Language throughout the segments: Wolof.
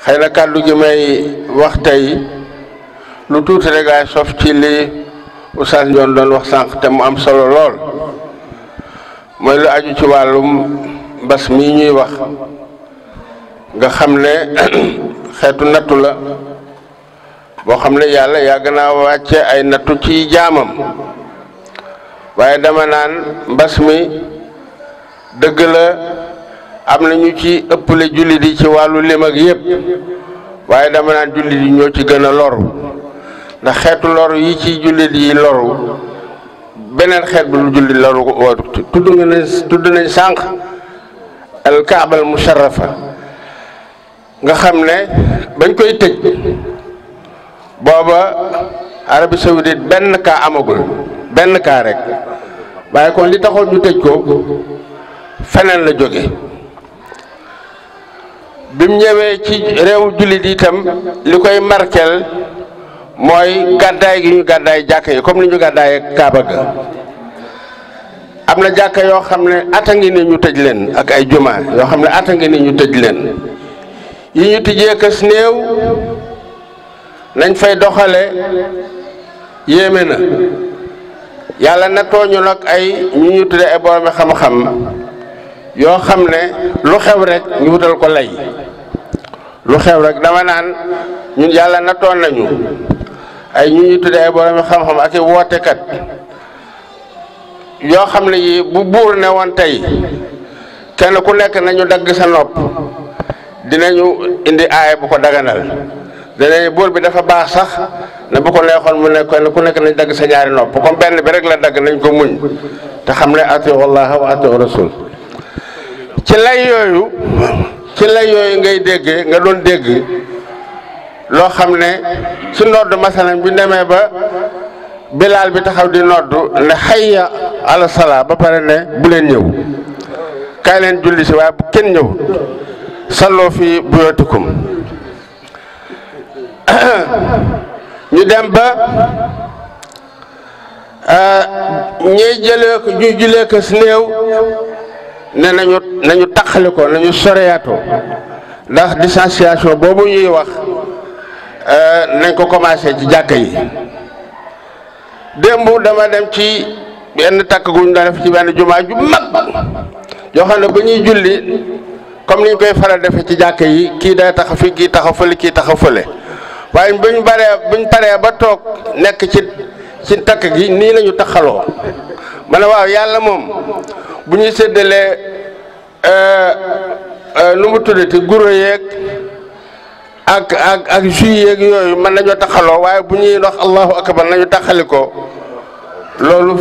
xëy na kàddu gi may wax tey lu tuuti rek laay sof ci li Oustaz Ndione doon wax sànq te mu am solo lool mooy lu aju ci wàllum mbas mii ñuy wax nga xam ne xeetu nattu la boo xam ne yàlla yàgg naa wàcce ay nattu ci jaamam waaye dama naan mbas mi dëgg la am na ñu ci ëppale jullit yi ci wàllu lim ak yëpp waaye dama naan jullit yi ñoo ci gën a loru ndax xeetu loru yi ci jullit yi loru beneen xeet bi lu jullit loru tudd nañ sànq al kaaba al musharrafa nga xam ne bañ koy tëj booba Arabie Saoudite benn cas amagul benn cas rek waaye kon li taxoon ñu tëj ko feneen la jóge bi mu ñëwee ci réewu jullit itam li koy markel mooy gàddaay gi ñu gàddaay jàkka yi comme ni ñu gàddaay Kaaba ga am na jàkka yoo xam ne ata ngi ni ñu tëj leen ak ay juma yoo xam ne ata ngi ni ñu tëj leen yi ñu tijjee kës néew nañ fay doxale yéeme na yàlla nattoo ñu nag ay ñu tuddee ay boromi xam-xam yoo xam ne lu xew rek ñu wutal ko lay lu xew rek dama naan ñun yàlla nattoon nañu ay ñu tuddee ay boromi xam-xam ak i wootekat yoo xam ne yi bu buur ne woon tey kenn ku nekk nañu dagg sa nopp dinañu indi aaya bu ko daganal danañ buur bi dafa baax sax ne bu ko neexoon mu ne kenn ku nekk nañ dagg sa ñaari nopp comme benn bi rek la dagg nañ ko muñ te xam ne atiu Allah wa atiu rasul ci lay yooyu ngay déggee nga doon dégg loo xam ne ci nodd masalan bi demee ba bilaal bi taxaw di nodd ne hayya ala salaa ba pare ne bu leen ñëw kaay leen julli si waaye bu kenn ñëw salloo fi buyootikum ñu dem ba ñuy jëlee ko ñuy julee ko si néew ne nañu taxali ko nañu soreyaatoo ndax distanciation boobu ñuy wax nañ ko commencé ci jàkka yi démb dama dem ci benn takk guñ doon def ci benn jumaa ju mag yoo xam ne ba ñuy julli comme ni ñu koy faral defe ci jàkka yi kii day taxaw fi kii taxaw fële kii taxaw fële waaye buñ paree ba toog nekk ci takk gi nii lañu taxaloo ma ne waaw yàlla moom bu ñuy séddalee nu mu tuddati guro yeeg ak jus yeeg yooyu mën nañoo taxaloo waaye bu ñuy wax allahu akbar nañu taxali ko loolu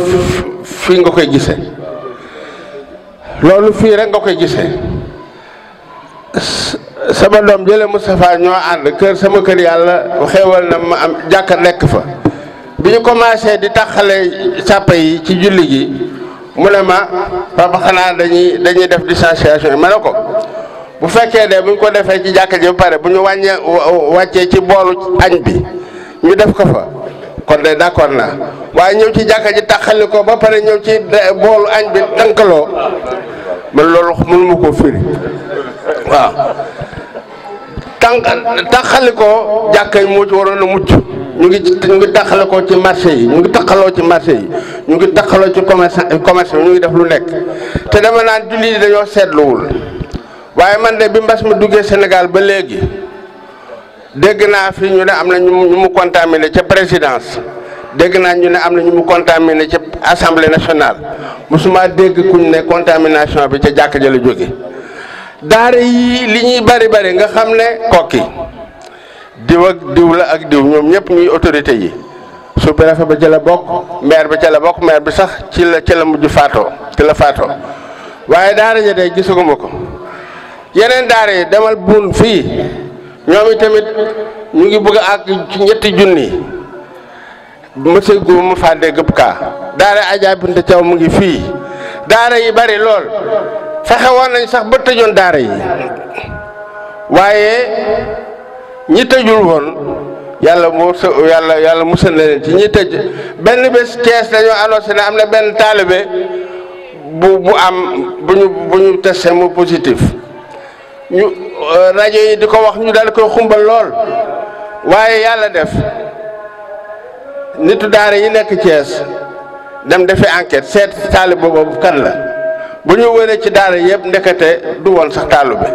fii nga koy gisee loolu fii rek nga koy gisee sama doom jële Moustapha ñoo ànd sama kër yàlla xéewal na ma am jàkka nekk fa bi ñu commencé di taxale sàppa yi ci julli gi mu ne ma papa xanaa dañuy def distanciation yi ma ne ko bu fekkee de bu ñu ko defee ci jàkka ji ba pare bu ñu wàccee ci boolu añ bi ñu def ko fa kon de d'accord naa waaye ñëw ci jàkka ji taxali ko ba pare ñëw ci boolu añ bi tànkaloo man loolu mënu ma koo firi waaw taxali ko jàkka yi moo ci waroon a mucc ñu ngi taxale ko ci marché yi ñu ngi taxaloo ci marché yi ñu ngi taxaloo ci commerce ñu ngi def lu nekk te dama naan julli yi dañoo seetluwul waaye man de bi mbas mi duggee Sénégal ba léegi dégg naa fi ñu ne am na ñu mu contaminé ca présidence dégg naa ñu ne am na ñu mu contaminé ca assemblée nationale mosuma dégg kuñ ne contamination bi ca jàkka ja la jóge daara yi li ñuy bari nga xam ne kokki diw ak diw la ak diw ñoom ñëpp ñuy autorité yi sous-préfet ba ca la bokk maire ba ca la bokk maire bi sax ci la mujj faatoo ci la faatoo waaye daara ja de gisaguma ko yeneen daara yi demal buun fii ñoom i tamit ñu ngi bëgg ak ci ñetti junni monsieur Goum mu faa dégg kaa daara Adja Binta Thiaw mu ngi fii daara yi bari lool fexe woon nañ sax ba tëjoon daara yi waaye ñi tëjul woon yàlla musal na leen ci ñi tëj benn bés Thiès dañoo annoncé ne am na benn taalibe bu ñu testé mu positif ñu rajo yi di ko wax ñu dal koy xumbal lool waaye yàlla def nitu daara yi nekk Thiès dem defi enquête seet taalibe boobu kan la bu ñu wëree ci daara yëpp ndekete du woon sax taalibe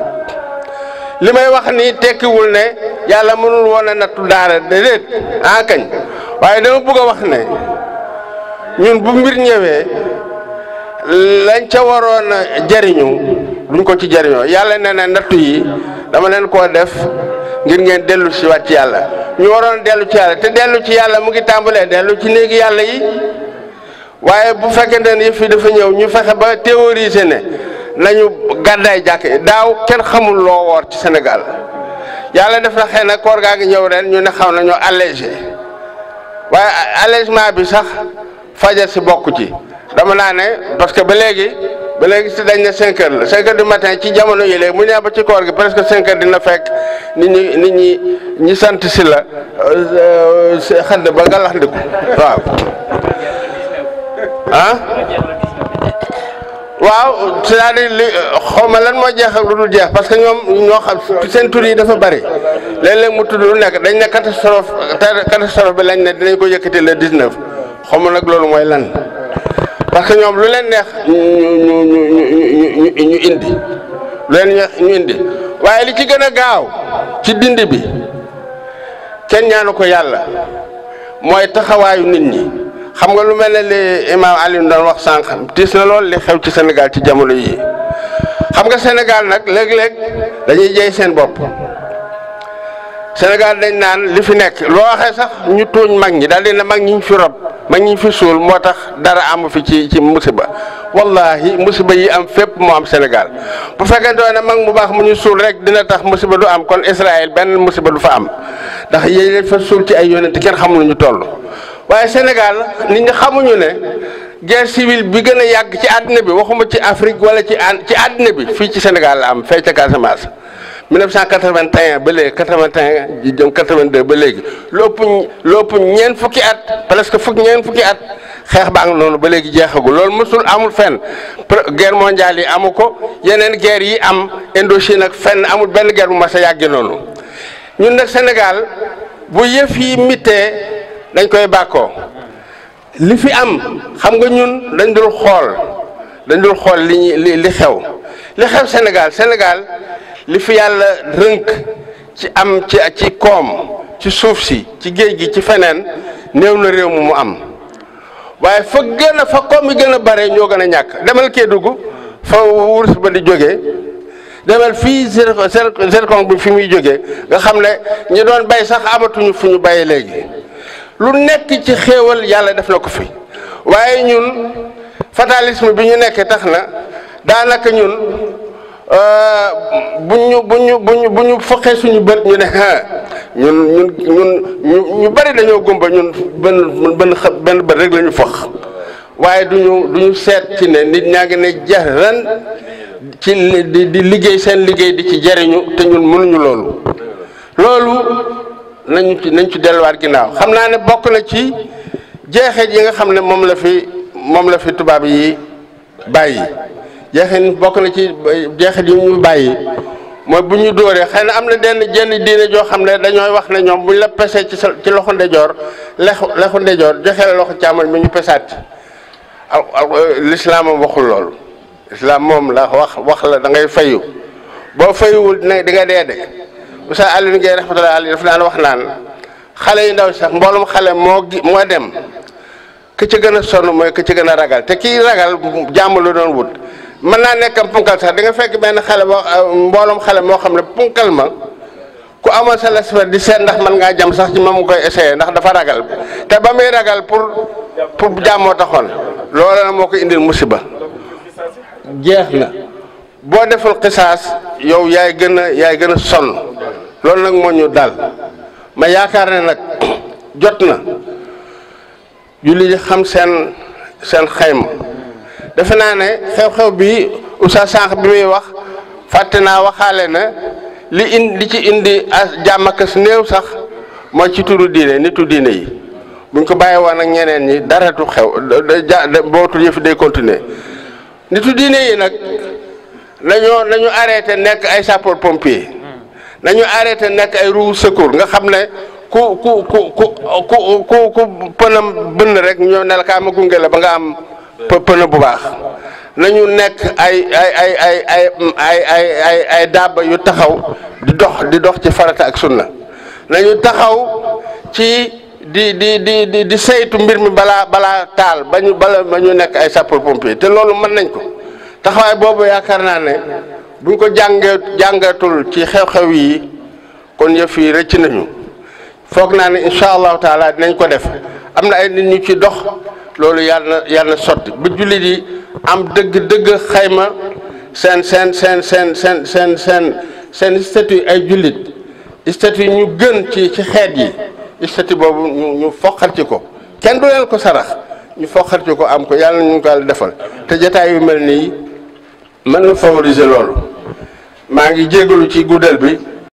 li may wax ni tekkiwul ne yàlla mënul woon a nattu daara déedéet kañ waaye dama bëgg a wax ne ñun bu mbir ñëwee lañ ca waroon a jariñu duñ ko ci jariñoo yàlla nee na nattu yi dama leen koo def ngir ngeen dellu si waat ci yàlla ñu waroon dellu ci yàlla te dellu ci yàlla mu ngi tàmbalee dellu ci néegi yàlla yi waaye bu fekkente ne yëf yi dafa ñëw ñu fexe ba théoriser ne nañu gàddaay jàkk daaw kenn xamul loo woor ci Sénégal yàlla def na xëy na koor gaa ngi ñëw ren ñu ne xaw nañoo allégé waaye allègement bi sax fajar si bokk ci dama naa ne parce que ba léegi si dañ ne 5 heures la 5 heures du matin ci jamono yi léegi mu ñëw ba ci koor gi presque 5 heures dina fekk nit ñi sant si la xadd ba galax ndiku waaw waaw c'est-à-dire li xaw ma lan moo jeex ak lu dul jeex parce que ñoom ñoo xam seen tur yi dafa bari léeg-léeg mu tudd lu nekk dañ ne catastrophe bi lañ ne dinañ ko yëkkati le 19 xaw ma nag loolu mooy lan parce que ñoom lu leen neex ñu indi lu leen neex ñu indi waaye li ci gën a gaaw ci dindi bi kenn ñaanu ko yàlla mooy taxawaayu nit ñi. xam nga lu mel ne li Imam Alioune doon wax sànq tiis na lool li xew ci Sénégal ci jamono yi xam nga Sénégal nag léeg-léeg dañuy jey seen bopp Sénégal dañ naan li fi nekk loo waxee sax ñu tuuñ mag ñi daal di ne mag ñi ñu fi rob mag ñi ñu fi suul moo tax dara amu fi ci musiba wallahi musiba yi am fépp moo am Sénégal bu fekkee doon ne mag mu baax mu ñu suul rek dina tax musiba du am kon Israël benn musiba du fa am ndax yéen leen fa suul ci ay yonent kenn xamul ñu toll. waaye Sénégal nit ñi xamuñu ne guerre civile bi gën a yàgg ci àddina bi waxuma ci Afrique wala ci àddina bi fii ci Sénégal la am fee ca Casamance 1981 ba léegi 81 ji jëm 82 ba léegi lu ëpp ñeent fukki at presque ñeent fukki at xeex baa ngi noonu ba léegi jeexagul loolu mësul amul fenn guerre mondiale yi amu ko yeneen guerre yi am Indochine ak fenn amul benn guerre bu mas a yàgge noonu ñun nag Sénégal bu yëf yi mittee dañ koy bàkkoo li fi am xam nga ñun dañ dul xool li xew Sénégal li fi yàlla rënk ci am ci koom ci suuf si ci géej gi ci feneen néew na réew mu am waaye fa koom yi gën a bare ñoo gën a ñàkk demal Kédougou fa wurus ba di jógee demal fii zircon bi fi muy jógee nga xam ne ñi doon bay sax amatuñu fu ñu bayee léegi lu nekk ci xéewal yàlla def na ko fi waaye ñun fatalisme bi ñu nekkee tax na daanaka ñun bu ñu foqee suñu bët ñu ne ñu bari dañoo gumba ñun benn bët rek la ñu foq waaye duñu seet ci ne nit ñaa ngi ne jaran ci di liggéey seen liggéey di ci jariñu te ñun mënuñu loolu nañ ci delluwaat ginnaaw xam naa ne bokk na ci jeexit yi nga xam ne moom la fi tubaab yi bàyyi jeexit bokk na ci jeexit yi ñu bàyyi mooy bu ñu dóoree xëy na am na jenn diine joo xam ne dañooy wax ne ñoom buñ la pesee ci loxo ndejoor lexu ndejoor joxe la loxo càmmoñ bi ñu pesaat l'islam moom waxul loolu islam moom la wax la da ngay fayu boo fayuwul ne di nga dee de Oustaz Alioune Guèye rahmatullahi alayhi dafa daan wax naan xale yu ndaw sax mboolum xale moo dem ki ci gën a sonn mooy ki ci gën a ragal te kii ragal jàmm la doon wut mën naa nekkam punkal sax di nga fekk benn xale mboolum xale moo xam ne punkal ma ku amoon sa lesfer di seet ndax mën ngaa jam sax ci moom nga koy essayé ndax dafa ragal te ba muy ragal pour jàmmoo taxoon loolu na moo ko indil musiba jeex na boo deful xisaas yow yaay gën a sonn loolu nag moo ñu dal ma yaakaar ne nag jot na julli xam seen xayma defe naa ne xew-xew bi Oustaz sànq bi muy wax fàtte naa waxaale na li ci indi jàmm ak néew sax mooy ci turu diine nitu diine yi buñ ko bàyyi woon ak ñeneen ñi dara du xew bootul yëf day continuer nitu diine yi nag nañu arrêté nekk ay sapeur pompier nañu arrêté nekk ay roue secours nga xam ne ku pënam bënn rek ñoo ne la kaa ma gunge la ba nga am pëna bu baax nañu nekk ay daaba yu taxaw di dox ci farata ak sunna nañu taxaw ci di saytu mbir mi balaa taal ba ñu nekk ay sapeur pompier te loolu mën nañ ko taxawaay boobu yaakaar naa ne buñ ko jàngatul ci xew-xew yi kon yëf yi rëcc nañu foog naa ne incha allahu taala dinañ ko def am na ay nit ñu ci dox loolu yàlla na sotti ba jullit yi am dëgg xayma seen statut ay jullit statut ñu gën ci xeet yi statut boobu ñu foqal ci ko kenn du leen ko sarax ñu foqal ci ko am ko yàlla ñu ko yàlla defal te jotaay yu mel nii mën na favoriser loolu maa ngi jégalu ci guddal bi